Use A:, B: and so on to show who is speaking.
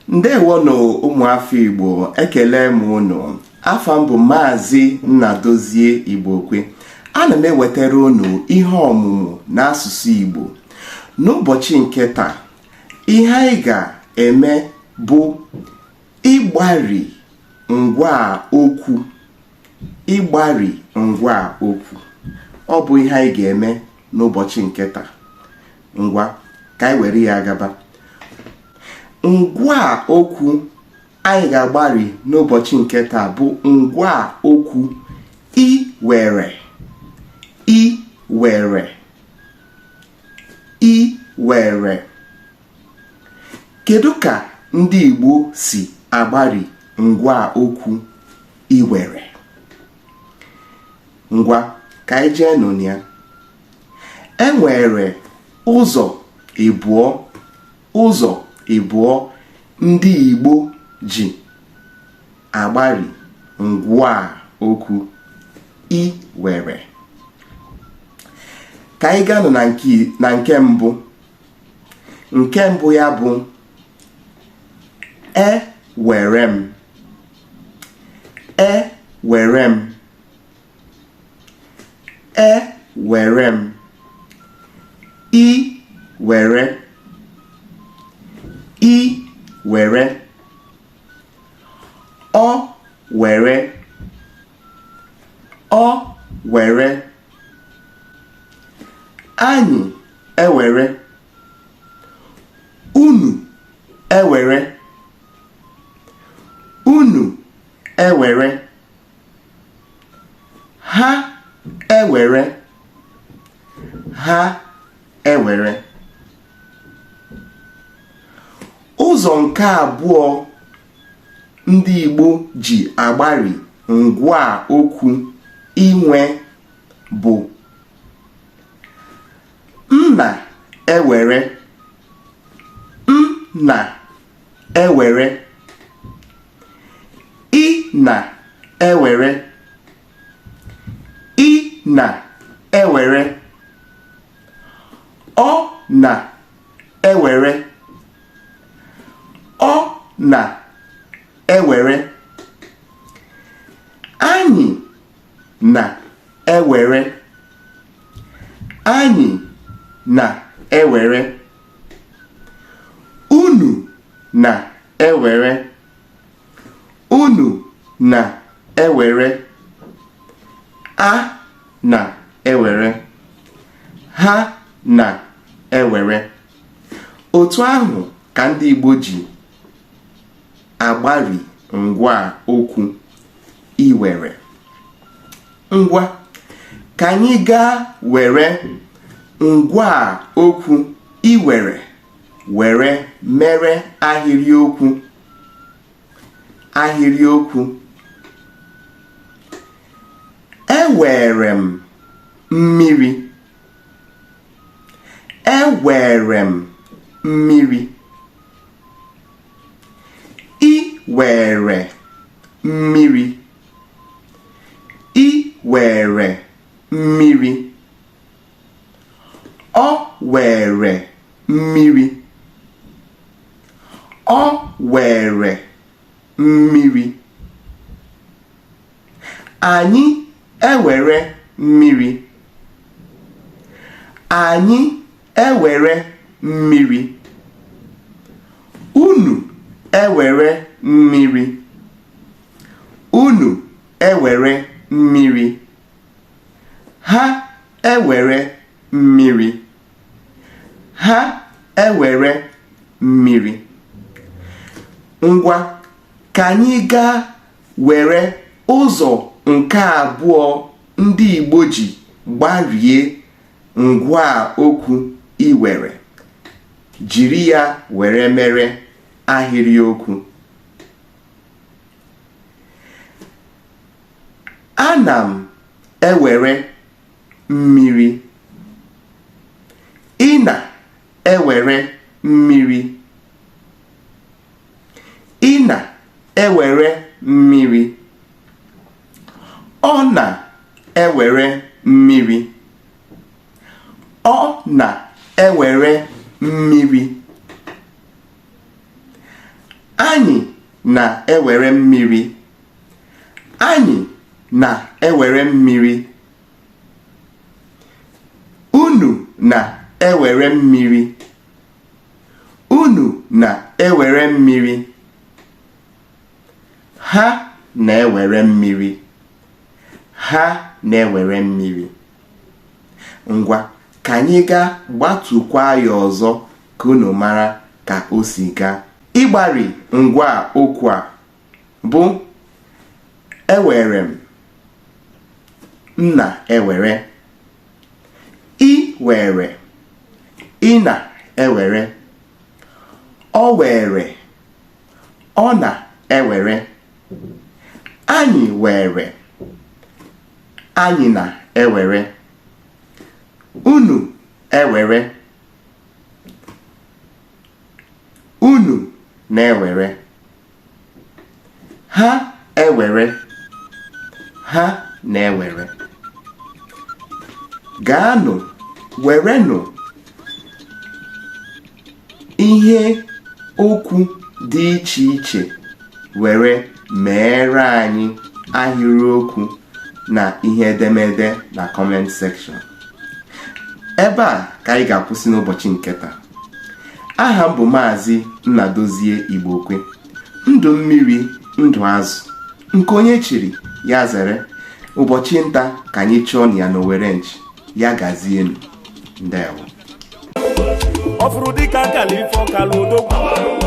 A: Ndewonụ ụmụafọ Igbo, ekele m unu. Afa m bụ Maazị Nnadozie Igbokwe. Ana m ewetara unu ihe ọmụmụ n'asụsụ Igbo. N'ụbọchị nke taa, ihe anyị ga-eme bụ ịgbari ngwaa okwu. Ịgbari ngwaa okwu. Ọ bụ ihe anyị ga-eme n'ụbọchị nke taa. Ngwa, ka anyị were ya gaba. Ngwaa okwu anyị ga-agbari n'ụbọchị nke taa bụ ngwaa okwu iwere. Iwere. Iwere. Kedu ka ndị Igbo si agbari ngwaa okwu iwere? Ngwa, ka anyị jee nụ ya. E nwere ụzọ ịbụọ ụzọ ịbụọ ndị Igbo ji agbari ngwaa okwu iwere. Ka anyị gaanụ na nke mbụ. Nke mbụ ya bụ ewere m. Ewere m. Ewere m. I were. I were. Ọ were. Ọ were. Anyị ewere. Unu ewere. Unu ewere. Ha ewere. Ha ewere. Ụzọ nke abụọ ndị Igbo ji agbari ngwaa okwu inwe bụ m na-ewere. M na-ewere. Ị na-ewere. Ị na-ewere. Ọ na-ewere. Ọ na-ewere. Anyị na-ewere. Anyị na-ewere. Unu na-ewere. Unu na-ewere. A na-ewere. Ha na-ewere. Otu ahụ ka ndị Igbo ji agbari ngwaa okwu iwere. Ngwa, ka anyị gaa were ngwaa okwu iwere were mere ahịrịokwu. Ahịrịokwu. Ewere m mmiri. Ewere m mmiri. I were mmiri. I were mmiri. Ọ were mmiri. Ọ were mmiri. Anyị ewere mmiri. Anyị ewere mmiri. Unu ewere mmiri. Unu ewere mmiri. Ha ewere mmiri. Ha ewere mmiri. Ngwa, ka anyị gaa were ụzọ nke abụọ ndị Igbo ji gbarie ngwaa okwu iwere, jiri ya were mere ahịrịokwu. Ana m ewere mmiri. Ị na-ewere mmiri. Ị na-ewere mmiri. Ọ na-ewere mmiri. Ọ na-ewere mmiri. Anyị na-ewere mmiri. Anyị na-ewere mmiri. Unu na-ewere mmiri. Unu na-ewere mmiri. Ha na-ewere mmiri. Ha na-ewere mmiri. Ngwa, ka anyị gaa gbatukwa ya ọzọ ka unu mara ka o si gaa. Ịgbari ngwa okwu a bụ ewere m, m na-ewere, ị were, ị na-ewere, ọ were, ọ na-ewere, anyị were, anyị na-ewere, unu ewere, unu na-ewere, ha ewere, ha na-ewere. Gaanụ werenụ ihe okwu dị iche iche were meere anyị ahịrịokwu na ihe edemede na comment section. Ebe a ka anyị ga-akwụsị n'ụbọchị nke taa. Aha m bụ Maazị Nnadozie Igbokwe. Ndụ mmiri, ndụ azụ, nke onye chiri ya zere. Ụbọchị nta ka anyị chụọ ya n'owere nchi. Ya gazienụ. Ndewo.
B: Ọ fụrụ dịka akala ife ọkala odogwu.